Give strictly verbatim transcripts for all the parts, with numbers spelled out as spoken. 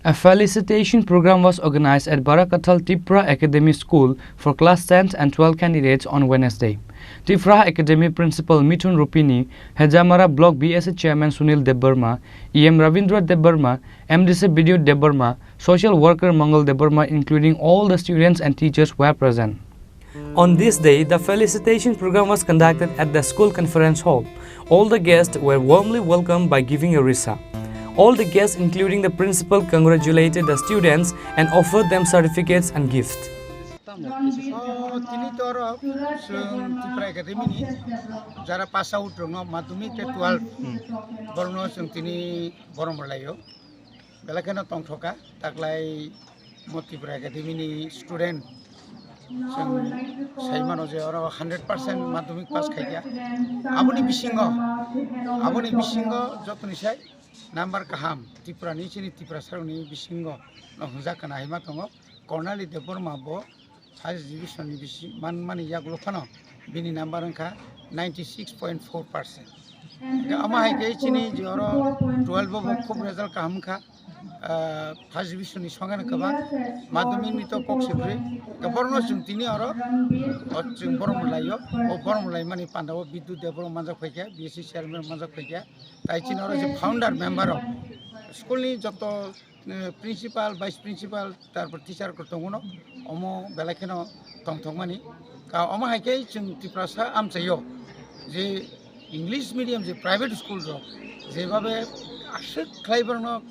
A felicitation program was organized at Barakathal Tipra Academy School for class tenth and twelfth candidates on Wednesday. Tipra Academy Principal Mithun Rupini, Hejamara Block B S A Chairman Sunil Debbarma, E M Ravindra Debbarma, M D C Bidyu Debbarma, social worker Mangal Debbarma, including all the students and teachers were present. On this day, the felicitation program was conducted at the school conference hall. All the guests were warmly welcomed by giving a risa. All the guests, including the principal, congratulated the students and offered them certificates and gifts. O tini torok chwng Tipra Academy ni jara pass out rokno madhyamik tei twelve borokno chwng tini borom rwlaio. Belai kheno tongthoka, taklai mo Tripura Academy ni student chwng sai mano je oro hundred percent madhyamik pass khaikha. Aboni bisingo, aboni bisingo jotoni sai number kaham Tripura ni, chini Tiprasa rokni bisingo no hwnjak kana hai ma tongo. Kornali Debbarma bo first division ni bisi manmani yagulo phano bini number wngkha ninety six point four percent. Omo hai khe chini je oro twelve o bo khub result kaham wngkha. Ah, first division ni songano kwbang, madhyamik ni to kok se kwrwi. Borokno chwng tini oro, o chwng borom laio, o borom laimani panda o Bidyu Debbarma manjak phaikha, B S C chairman manjak phaikha. Tai chini oro je founder member rok, school ni joto eh, principal, vice principal, tarpor teacher rok tongo no, omo belai kheno tongthokmani. Ka omo hai khe chwng Tiprasa amchaio je English medium je private school rok jebabe aswk khlai borokno,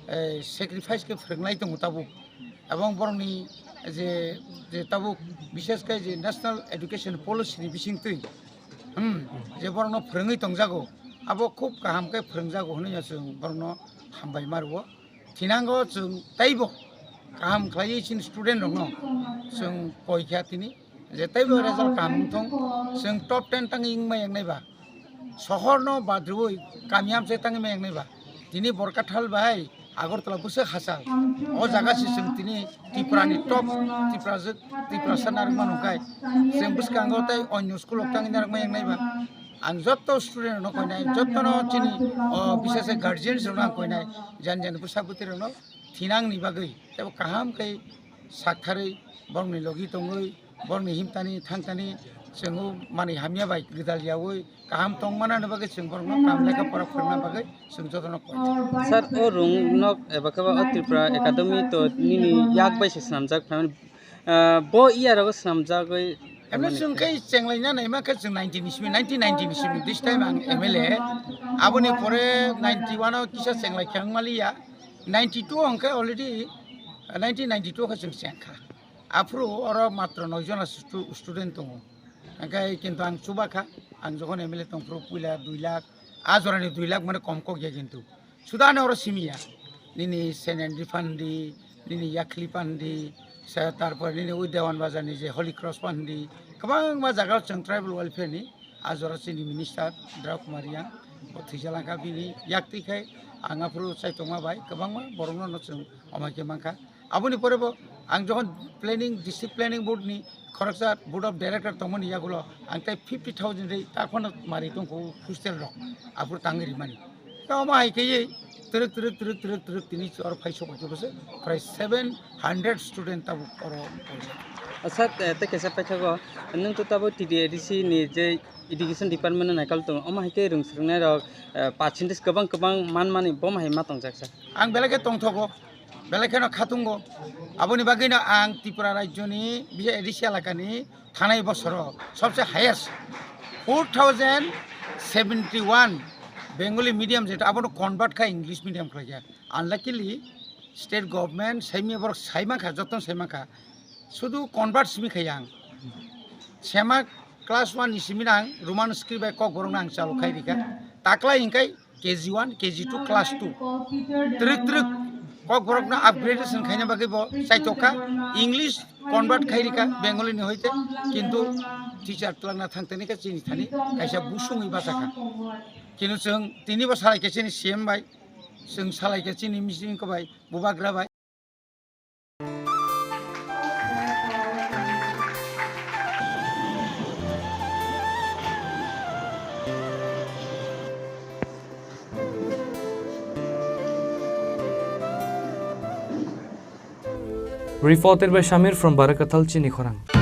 eh, sacrifice khe phwrwngnai tongo tabuk. Ebong borokni je, je tabuk bishesh khe je National Education Policy ni bisingtwi, hmm, je borokno phwrwngwi tongjago, abo khub kaham khe phwrwngjago hwnwi chwng borokno hambai ma rwo. Thinango chwng teibo kaham khlaiwi chini student rokno chwng koi kha tini je teibo result kaham wngthong, chwng top ten tangwi wngma yangnai ba, sohor no badrwi kami amchai tangwi ma yangnai ba, tini Borkathal bai Agartala bwswk hachal, o jaga se chwng tini Tripura ni top Tiprasa, Tiprasa narwkma nungkhai chwng bwskango tei onyo school rok tangwi narwkma yangnai ba. Ang joto student rokno koinai, jotono chini, o, bisase guardians rokno ang koinai, jan jan bwsa bwtwi rokno thinangni bagwi teibo kaham khe saktharwi borokni logi tongwi, borokni himtani thangtani chwngno manwi hamya bai gwdal yaui kaham tongmani bagwi chwng borokno kaham lekha pora phwrwngna bagwi chwng jotono koinai. Sir, o rung nok eba khe ba o Tripura Academy to nini yak bai se swnamjak, ah, bo iya rogo swnamjagwi. Emno chwng khe chenglaina naima khe chwng nineteen ni simi, nineteen ninety ni simi, this time ang M L A. Aboni pore ninety one o kisa chenglai khe ang maliya. Ninety two hwnkhe already, nineteen ninety two khe chwng chengkha. Aphuru oro matro noi jona stu-, student tongo. Hwnkhe kintu ang chubakha, ang jokhon M L A tongphuru puila dui lakh, a jorani dui lakh mane kom kok ya kintu. Sudano oro simiya. Nini Saint Andrew Pandi, nini Yakhli Pandi, sa-, tarpor nini ui Dewan Bazar ni je Holy Cross Pandi, kwbangma jaga o chwng tribal welfare ni a jora chini minister Drau Kumar Yang, bo thwijalangkha bini yaktwi khai ang aphuru chaitokma bai kwbangma borokno no chwng omo khe mankha. Aboni pore bo ang jokhon planning, district planning board ni khoroksa board of director tongmani yagulo ang tai fifty thousand rei ta phano mari tongkho hostel rok aphuru tangwi rimani. Ta omo hai khe twrwk, twrwk, twrwk, twrwk, twrwk tini oro phai sok khe bwswk prai seven hundred student tabuk oro. Sir, eh, tei kaisa paithago, nwng to tabuk T D A D C ni je education department no naikal tongo, omo hai khe rwng swrwngnairok, eh, percentage kwbang kwbang manmani, bo hai ma tongjak, sir? Ang belai khe tongthogo, belai kheno khatungo. Aboni bagwino ang Tripura rajyoni, bisa A D C elakani thanai bosoro sobse highest four thousand seventy one Bengali medium, jeta abono convert kha English medium khlaikha. Unluckily, state government saimya borok saimankha, jotono saimankha. Sudu convert simi khai ang. Sema class one ni simi nang Roman script bai Kokborok nang chalu khai rikha. Taklai hinkai K G one, K G two, class two. Twrwk twrwk Kokborok no upgradation khaina bagwi bo chaitokha. English convert khai rikha Bengali ni hoite. Kintu teacher twlangna thangtani kha chini thani kaisa busungwi bachakha. Kintu chwng tini bo salai khe chini C M bai, chwng salai khe chini meeting ko bai, bubagra bai. Reported by Shamir from Barakathal Chini Khorang.